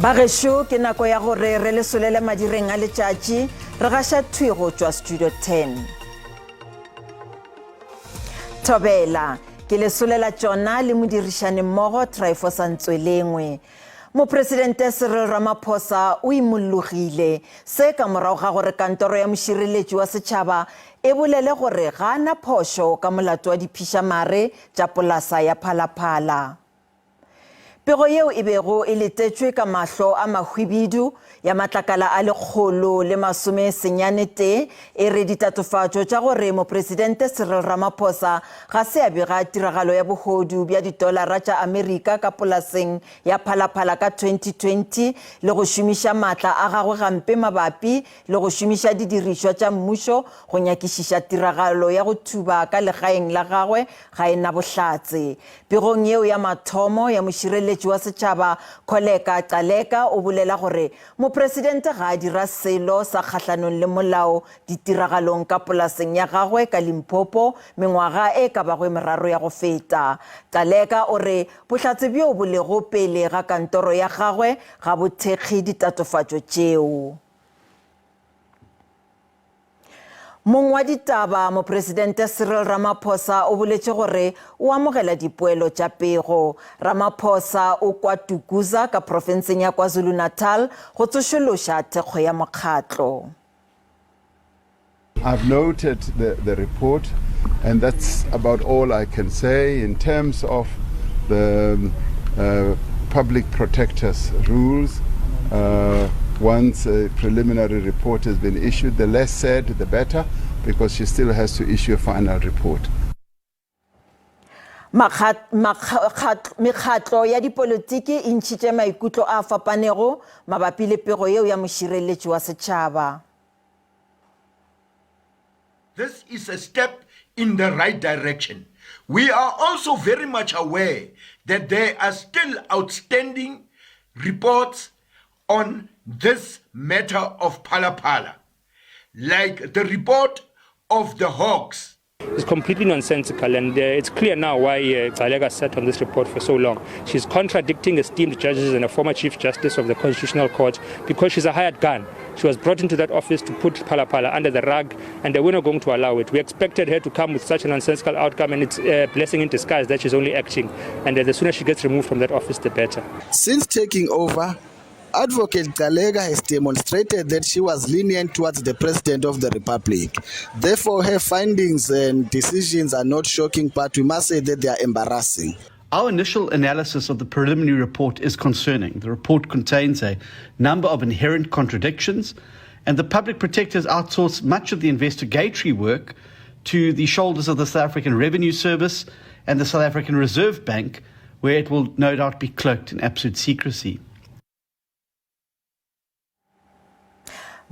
Bagešo, ke nako ya gore re le solele madireng a letšatši, re gaša thwi go tšwa Studio 10. Thobela, ke le solela tšona le modirišani mmogo Tryphosa Ntswelengwe. Mopresidente Cyril Ramaphosa o imollogile, se ka morago ga gore kantoro ya mošireletši wa setšhaba e bolele gore ga a na phošo ka molato wa diphišamare tša polasa ya Phalaphala. Pego yeo e bego e letetšwe ka mahlo a mahwibidu ya matlakala a 191 e re ditatofatšo tša gore Mopresidente Cyril Ramaphosa ga se a bega tiragalo ya bohodu bja ditolara tša Amerika ka polaseng ya Phalaphala ka 2020 le go šomiša maatla a gagwe gampe mabapi le go šomiša didirišwa tša mmušo go nyakišiša tiragalo ya go thuba ka legaeng la gagwe ga e na bohlatse. Pegong yeo ya mathomo ya mošireletši wa setšhaba Kholeka Gcaleka o bolela gore mopresidente ga a dira selo sa kgahlanong le molao ditiragalong ka polaseng ya gagwe ka Limpopo mengwaga e ka bago e meraro ya go feta. Gcaleka o re bohlatse bjo bo lego pele ga kantoro ya gagwe ga bo thekge ditatofatšo tšeo. Mong wa ditaba, Mopresidente Cyril Ramaphosa o boletše gore o amogela dipoelo tša pego. Ramaphosa o kwa Tukuza ka profenseng ya KwaZulu-Natal go tsošološa thekgo ya mokgatlo. I've noted the, the report, and that's about all I can say in terms of the uh, public protector's rules. Uh, once a preliminary report has been issued, the less said, the better, because she still has to issue a final report. Mekgatlo ya dipolotiki e ntšhitše maikutlo a fapanego mabapi le pego yeo ya mošireletši wa setšhaba. This is a step in the right direction. We are also very much aware that there are still outstanding reports on this matter of Phalaphala, like the report of the Hawks. It's completely nonsensical, and uh, it's clear now why uh, Gcaleka sat on this report for so long. She's contradicting esteemed judges and a former Chief Justice of the Constitutional Court because she's a hired gun. She was brought into that office to put Phalaphala under the rug, and we're not going to allow it. We expected her to come with such a nonsensical outcome, and it's a blessing in disguise that she's only acting. And uh, the sooner she gets removed from that office, the better. Since taking over, Advocate Gcaleka has demonstrated that she was lenient towards the President of the Republic. Therefore, her findings and decisions are not shocking, but we must say that they are embarrassing. Our initial analysis of the preliminary report is concerning. The report contains a number of inherent contradictions, and the public protectors outsource much of the investigatory work to the shoulders of the South African Revenue Service and the South African Reserve Bank, where it will no doubt be cloaked in absolute secrecy.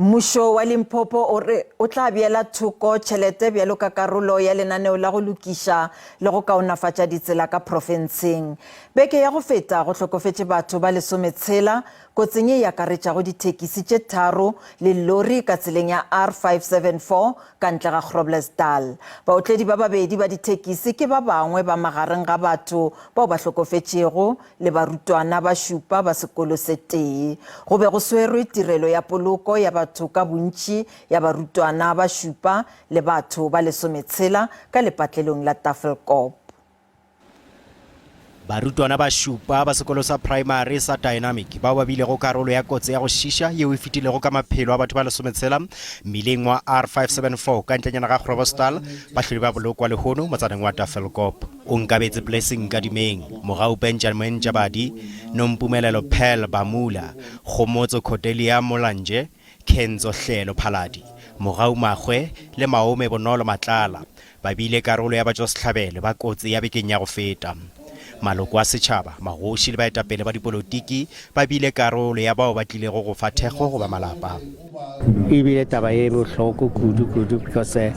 Mmušo wa Limpopo o re o tla beela thoko tšhelete bjalo ka karolo ya lenaneo la go lokiša le go kaonafatša ditsela ka profenseng. Beke ya go feta go hlokofetše batho ba lesometshela kotsing ye e akaretšago dithekisi tše tharo le lori ka tseleng ya R574 ka ntle ga Groblersdal. Baotledi ba babedi ba dithekisi ke ba bangwe ba magareng ga batho bao ba hlokofetšego le barutwana ba šupa ba sekolo se tee. Go be go swerwe tirelo ya poloko ya batho ka bontši ya barutwana ba šupa le batho ba lesometshela ka lepatlelong la Tafelkop. Barutwana ba šupa ba sekolo sa praemari sa Dynamic bao ba bilego karolo ya kotsi ya go šiša yeo e fetilego ka maphelo a batho ba lesometshela mmileng wa R574 ka ntlenyana ga Groblersdal ba hlwele ba bolokwa lehono motsaneng wa Tafelkop. Onkabetse Blessing Nkadimeng, Mogau Benjamin Jabadi, Nompumelelo Pearl Bamula, Kgomotso Cordelia Molanje, Kenzo Hlelo Phaladi, Mogau Magwe le Maome Bonolo Matlala ba bile karolo ya batšwasehlabelo ba kotsi ya bekeng ya go feta. Maloko a setšhaba, magoši le baetapele ba dipolotiki ba bile karolo ya bao ba tlilego go fa thekgo go ba malapa. E bile taba ye bohloko kudu kudu because eh,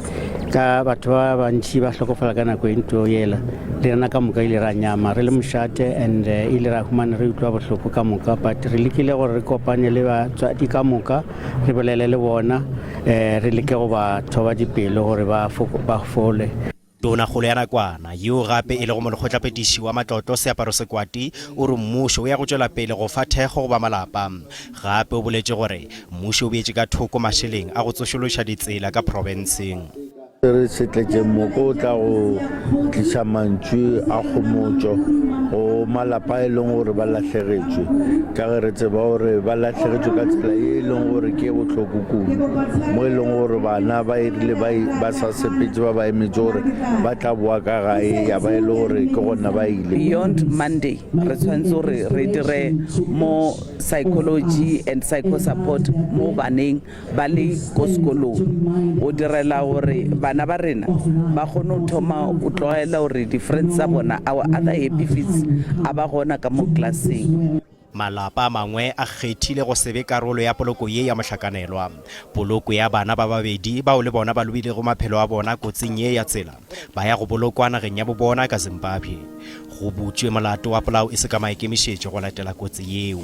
ka batho ba bantši ba hlokofala ka nako e nto yela le rena ka moka ile ra nyama re le mošate and eh, ile ra humana re utlwa bohloko ka moka but re lekile gore re kopane le batswadi ka moka re bolele le bona um re leke go ba thoba dipelo gore ba fole. Tonakgolo ya nakwana, yoo gape e lego molekgotlaphethiši wa matlotlo Seaparo Sekwati, o re mmušo o ya go tšwela pele go fa thekgo go ba malapa. Gape o boletše gore mmušo o beetše ka thoko mašeleng a go tsošološa ditsela ka profenseng. Se re se tletšeng mo ke go tla go tliša mantšu a kgomotšo go malapa a e leng gore ba lahlegetšwe, ka ge re tseba gore ba lahlegetšwe ka tsela ye e leng gore ke ye bohloko kudu, mo e leng gore bana ba erile ba, ba sa sepetše ba ba emetše gore ba tla boa ka gae, ya ba e le gore ke gona ba ile. Beyond Monday, re tshwanetse gore re dire more psychology and psycho support mo baneng. ba le ko sekolong go direla gore bana ba rena ba kgone go thoma go tlwaela gore di-friends tsa bona, our other happy feets, a ba gona ka mo klaseng. Malapa a mangwe a kgethile go se be karolo ya poloko ye ya mohlakanelwa. Poloko ya bana ba babedi bao le bona ba lobilego maphelo a bona kotsing ye ya tsela ba ya go bolokwa nageng ya bobona ka Zimbabwe. Go butšwe molato wa polao e se ka maikemišetšo go latela kotsi yeo.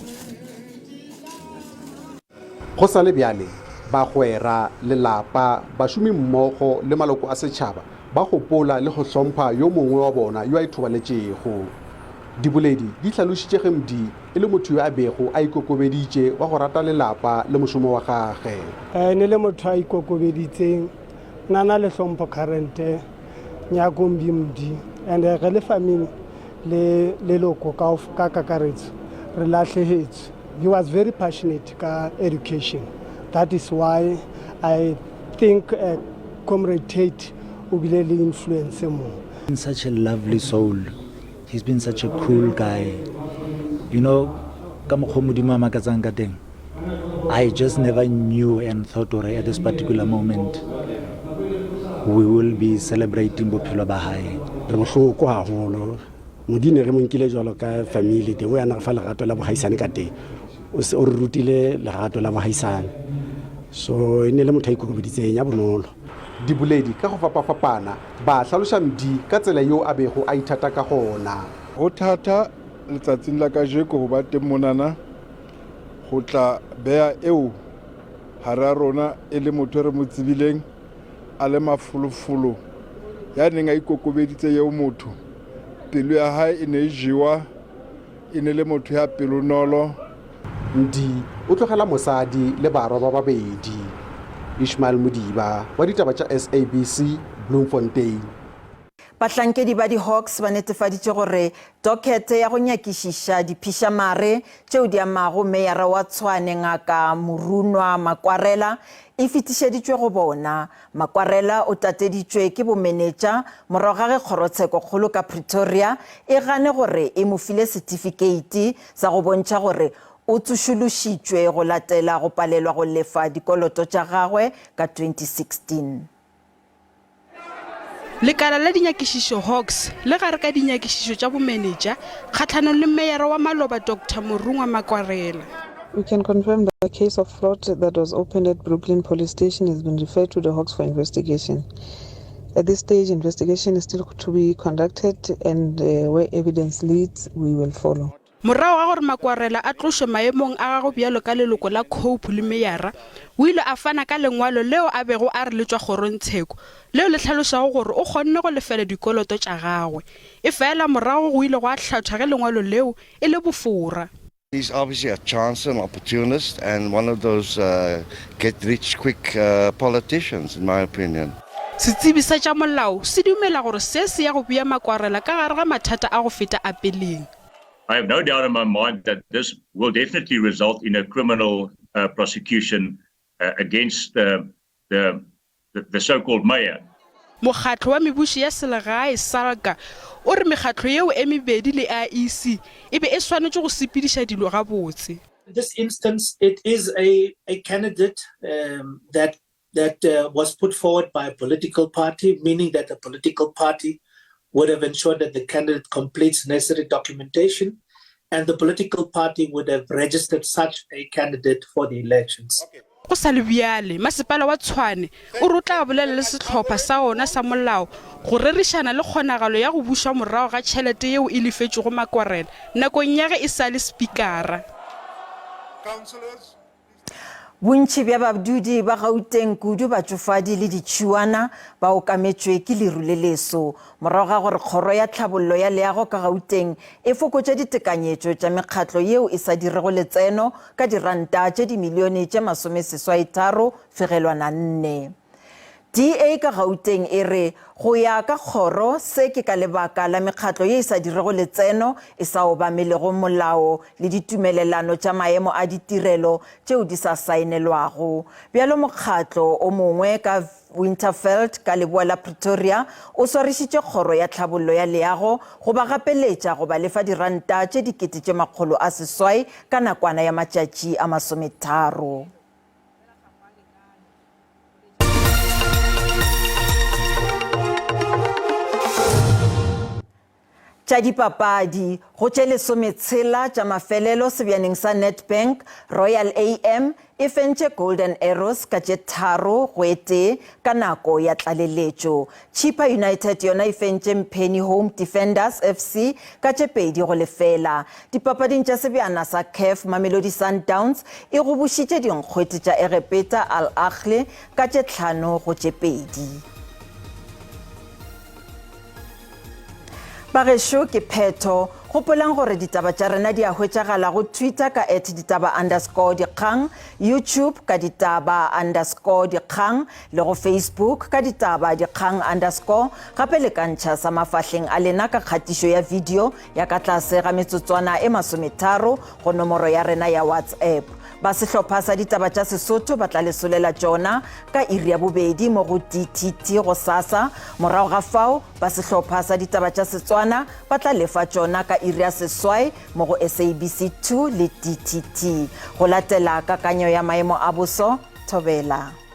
Go sa le bjale, bagwera, lelapa, bašomimmogo le maloko a setšhaba ba gopola le go hlompha yo mongwe wa bona yo a ithobaletšego. Diboledi di hlalošitše ge Mdi e le motho yo a bego a ikokobeditše wa go rata lelapa le mošomo wa gage. E ne le motho a ikokobeditseng, na na le hlompho current nyakong bi Mdi and re le family le leloko ka kakaretso re lahlehetswe. He was very passionate ka education that is why I think uh, Comrade Tate o bile le influence mo. Such a lovely soul. He's been such a cool guy. You know, ka mokgwa Modimo a makatsang ka teng. I just never knew and thought gore at this particular moment we will be celebrating bophelo ba hae. Re bohloko haholo. Modimo re mo nkile jwalo ka family the way a na re fa lerato la bogaisane ka teng o re rutile lerato la bogaisane so e ne le motho a ikokobeditseng ya bonolo. Diboledi ka go fapafapana ba hlaloša Mdi ka tsela yeo a bego a ithata ka gona. Ho thata letsatsing la kajeko ho ba teng monana ho tla beha eo hara rona e le motho e re mo tsebileng a le mafolofolo, ya neng a ikokobeditse eo motho pelo ya hae e ne e jewa, e ne le motho ya pelonolo. Mdi o tlogela mosadi le barwa ba babedi. Ishmael Modiba wa ditaba tša SABC, Bloemfontein. Bahlankedi ba di-Hawks ba netefaditše gore dokete ya go nyakišiša diphišamare tšeo di amago meyara wa Tshwane Ngaka Morunwa Makwarela e fetišeditšwe go bona. Makwarela o tateditšwe ke bomenetša morago ga ge kgorotshekokgolo ka Pretoria e gane gore e mo file setifikeiti sa go bontšha gore o tsošološitšwe go latela go palelwa go lefa dikoloto tša gagwe ka 2016. Lekala la dinyakišišo Hawks le gare ka dinyakišišo tša bomenetša kgahlanong le meyara wa maloba Doctor Morongwa Makwarela. We can confirm that a case of fraud that was opened at Brooklyn Police Station has been referred to the Hawks for investigation. At this stage, investigation is still to be conducted and uh, where evidence leads, we will follow. Morago ga gore Makwarela a tlošwe maemong a gagwe bjalo ka leloko la Cope le meyara, o ile a fana ka lengwalo leo a bego a re le tšwa kgorongtsheko, leo le hlalošago gore o kgonne go lefela dikoloto tša gagwe. Efela morago go ile gwa hlathwa ge lengwalo leo e le bofora. He's obviously a chancer, an opportunist and one of those get rich quick politicians in my opinion. Setsebi sa tša molao se dumela gore se se ya go bea Makwarela ka gare ga mathata a go feta a peleng. I have no doubt in my mind that this will definitely result in a criminal uh, prosecution uh, against the, the, the, the so-called mayor. Mokgatlo wa Mebušo ya Selegae, SALGA, o re mekgatlo yeo e mebedi le IEC e be e swanetše go sepediša dilo gabotse. In this instance, it is a, a candidate um, that that uh, was put forward by a political party, meaning that the political party would have ensured that the candidate completes necessary documentation and the political party would have registered such a candidate for the elections. Go sa le bjale, masepala wa Tshwane o re o tla bolela le sehlopha sa ona sa molao go rerišana le kgonagalo ya go bušwa morago ga tšhelete yeo e lefetšwego Makwarela nakong ya ge e sa le spikara. Bontši bja badudi ba Gauteng, kudu batšofadi le ditšhiwana, ba okametšwe ke leru le leso morago ga gore Kgoro ya Tlhabollo ya Leago ka Gauteng e fokotše ditekanyetšo tša mekgatlo yeo e sa dirego letseno ka diranta tše dimilione tše masomeseswaitharo fegelwana nne. DA ka Gauteng e re go ya ka kgoro se ke ka lebaka la mekgatlo ye e sa dirego letseno e sa obamelego molao le ditumelelano tša maemo a ditirelo tšeo di sa saenelwago. Bjalo mokgatlo o mongwe ka Winterveld ka leboa la Pretoria o swarišitše kgoro ya tlhabollo ya leago go ba gapeletša go ba lefa diranta tše 600 ka nakwana ya matšatši a masometharo. Tša dipapadi, Go tše lesometshela tša mafelelo sebjaneng sa Nedbank, Royal AM e fentše Golden Arrows ka tše tharo go e tee ka nako ya tlaleletšo. Chippa United yona e fentše Mpheni Home Defenders FC ka tše pedi go lefela. Dipapading tša sebjana sa Caf, Mamelodi Sundowns e gobošitše dinkgwete tša Egepeta Al Ahly ka tše tlhano go tše pedi. Bagešo ke phetho. Gopolang gore ditaba tša rena di a hwetšagala go Twitter ka at ditaba underscore dikgang, YouTube ka ditaba underscore dikgang le go Facebook ka ditaba dikgang underscore. Gape le ka ntšha sa mafahleng a lena ka kgatišo ya video ya ka tlase ga metsotswana e masometharo go nomoro ya rena ya WhatsApp. Ba sehlopha sa ditaba tša Sesotho ba tla le solela tšona ka iri ya bobedi mo go DTT gosasa. Morago ga fao, ba sehlopha sa ditaba tša Setswana ba tla lefa tšona ka iri ya seswai mo go SABC 2 le DTT. Go latela kakanyo ya maemo a boso, thobela.